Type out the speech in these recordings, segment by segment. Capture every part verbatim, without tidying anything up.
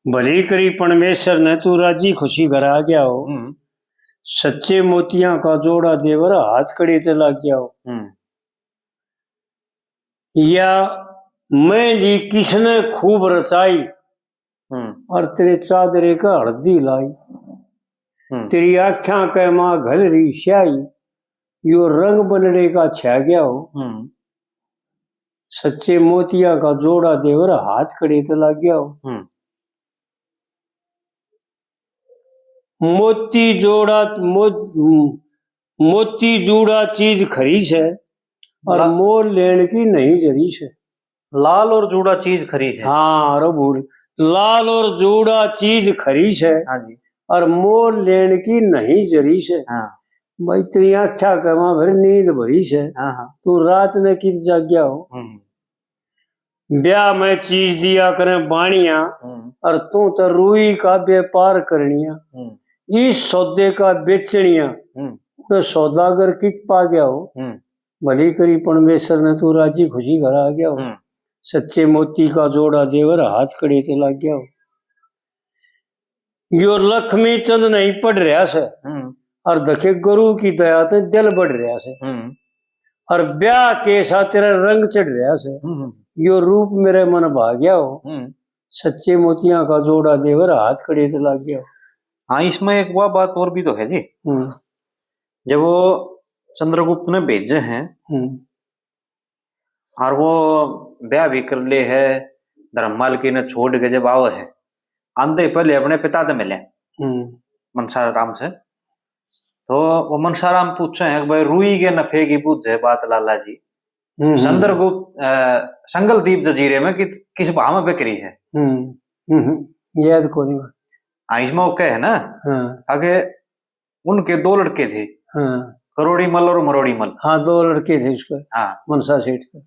भली करी परमेश्वर ने तू राजी खुशी घर आ गया हो। हम्म। सच्चे मोतियां का जोड़ा देवर हाथ कड़े ते लाग गया हो। हम्म। या मेहंदी किसने खूब रचाई, हम्म। और तेरे चादरे का हल्दी लाई। हम्म। तेरी आख्यां के माँ घल रही स्याही, यो रंग बनड़े का छा गया हो। हम्म। सच्चे मोतिया का जोड़ा देवर हाथ कड़े ते लाग गया हो। हम्म। मोती जोड़ा मो-, मोती जूड़ा चीज खरी से, और ला- मोल लेण की नहीं जरी से। लाल और जूड़ा चीज खरी से। हाँ, अरे भूल, लाल और जूड़ा चीज खरी से, हाँ जी। और मोल लेण की नहीं जरी से। हाँ। भाई, तेरी आख्या के माँ फिर नींद भरी से। हाँ, हाँ। तू रात ने कित जाग्या हो। हम्म। ब्याह में चीज दिया करें बाणिया, हम्म। और तू तो रूई का व्यापार करनिया। हम्म। इस सौदे का बेचनिया, हम्म। उन्हें सौदागर कित पा गया हो। हम्म। भली करी परमेश्वर ने तू राजी खुशी घर आ गया हो। हम्म। सच्चे मोती का जोड़ा देवर हाथ कड़े ते लाग गया हो। यो लक्ष्मी चंद नहीं पढ़ रहा से, हम्म। और दखे गुरु की दया ते दिल बढ़ रहा से, हम्म। और ब्याह के साथ तेरा रंग चढ़ रहा से। हम्म। यो रूप मेरे मन भा गया हो। हम्म। सच्चे मोतियां का जोड़ा देवर हाथ कड़े ते लाग गया हो। हाँ, इसमें एक वह बात और भी तो है जी। हम्म। जब वो चंद्रगुप्त ने भेजे हैं, हम्म। और वो ब्याह भी कर ले है, धर्म मालकी ने छोड़ के जब आवे है, आंदे पहले अपने पिता से मिले, हम्म। मनसा राम से। तो वो मनसा राम पूछे हैं कि भाई, रूई के नफे की बुझे बात लाला जी। हम्म, हम्म। चंद्रगुप्त, अ, संगलदीप जजीरे में कि, किस भाव में बिक्री है? हम्म, हम्म, याद कोनी। हाँ, इसमें वो कहे है ना, हाँ। आगे उनके दो लड़के थे, हाँ। करोड़ी मल और मरोड़ी मल। हाँ, दो लड़के थे उसके, हाँ। मनसा सेठ के।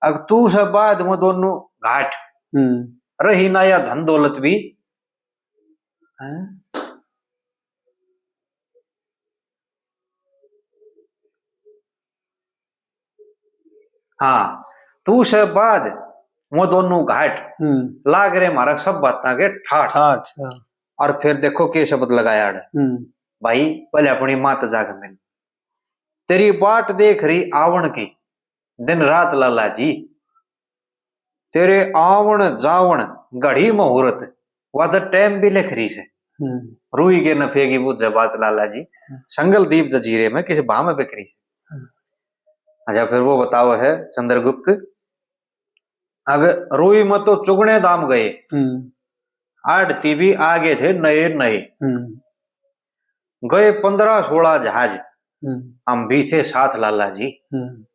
अग तू से बाद में दोनों घाट, हम्म। रही ना या धन दौलत भी, हैं? हाँ, तू से बाद वो दोनों घाट, हम्म। लाग रहे म्हारा सब बातां के ठाठ। ठाठ, हाँ। और फिर देखो के शब्द लगाया आड़े। हम्म। भाई, पहले अपनी मात जाग मिल, तेरी बाट देख रही आवण की दिन रात लाला जी, तेरे आवण जावण घड़ी मुहूर्त, वा तो टाइम भी लिख रही से। हम्म। रूई के नफे की बुझे बात लाला जी। हम्म। संगलदीप जजीरे में किस भाव में बिक्री से। हम्म। अच्छा, फिर वो बताओ है चंद्रगुप्त, अग रूई में तो चुगने दाम गए, हम्म। आड़ती भी आगे थे नए नए। हम्म। गए पन्द्रह सोलह जहाज, हम्म। हम भी थे साथ लाला जी। हम्म।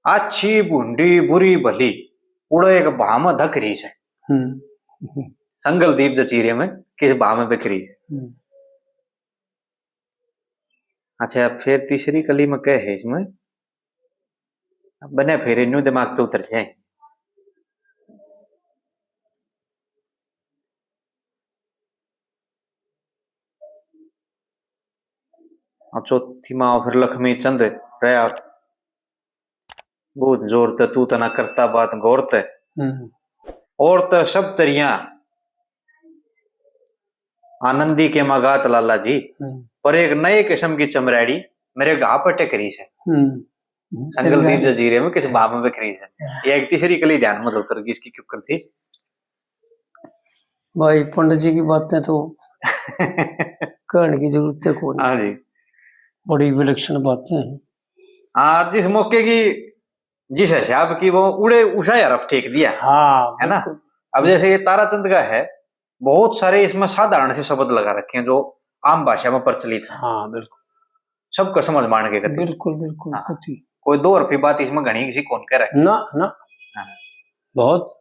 अच्छी भूंडी बुरी भली, उड़े एक भाव में धकरी से। हम्म। संगलदीप जचीरे में किस भाव में बिखरी से। हम्म। अच्छा, फिर तीसरी कली में कह है इसमें, अब बने फिर न्यू दिमाग तो उतर जाए। और चौथी माँ फिर लक्ष्मी चंद रहा, बहुत जोर ते तू तना करता बात गौर ते। हम्म। और तो सब तरिया आनंदी के मगात लाला जी, हम्म। पर एक नए किस्म की चमराड़ी मेरे घा पे टकरी से। हम्म। हम्म, संगलदीप चमराड़ी। जजीरे में किस भाव में बिखरी से। हाँ। ये एक तीसरी कली ध्यान में उतर गई, इसकी क्यों करती? भाई, पंडित जी की बातें तो कहने की जरूरत है कोई। हाँ जी। बड़ी विलक्षण बातें हैं। हाँ, जिस मौके की, जिस हिसाब की, वो उड़े उषा हरफ फेंक दिया। हाँ, है ना? बिल्कुल। अब जैसे ये ताराचंद का है, बहुत सारे इसमें साधारण से शब्द लगा रखे हैं जो आम भाषा में प्रचलित हैं। हाँ, बिल्कुल। सबको समझ मान के करते। बिल्कुल, बिल्कुल, हाँ। कति। कोई दो हरफी बात इसमें घणी किसी कौन कह रहा है? ना, ना। हाँ। बहुत।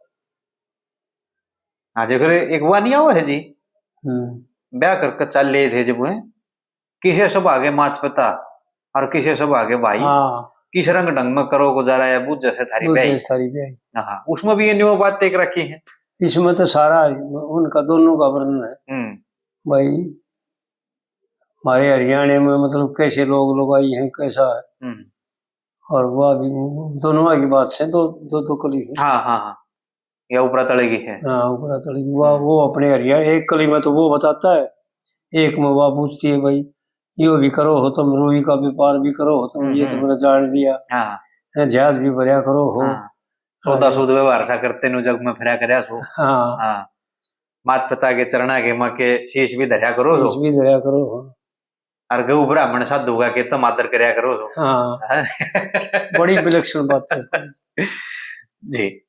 हाँ, देखो रे, एक वा नहीं आवा है जी। हम्म। ब्याह करके चल ले थे जब, हैं? किसे सौभाग्य मात पिता और किसे सौभाग्य भाई। हाँ। किस रंग ढंग में करो गुजारा, या बुझ जैसे थारी बुझ ब्याही। जैसे थारी ब्याही। हाँ, उसमें भी ये न्यू बात देख रखी है। इसमें तो सारा उनका दोनों का वर्णन है। हम्म। भाई, हमारे हरियाणा में मतलब कैसे लोग लुगाई हैं, कैसा है। हम्म। और वह भी दोनों की बात से दो, दो, दो कली है। हाँ, हाँ, हाँ। या ऊपरा तले की है? हाँ, ऊपरा तले की। वो, वो अपने हरिया, एक कली में तो वो बताता है, एक में वह पूछती है, भाई, यो भी करो हो तुम, रुई का व्यापार भी करो हो तुम, ये तो मैंने जान लिया। हाँ। हैं, जहाज भी भरया करो हो। हाँ। सौदा सूद व्यवहार सा करते नु जग में फिरा करया सो। हाँ। हाँ। मात पिता के चरणा के माँ के शीश भी धरया करो हो। शीश भी धरया करो हो। और गऊ ब्राह्मण साधु का के तुम आदर करया करो हो। हाँ। बड़ी विलक्षण बात है। जी।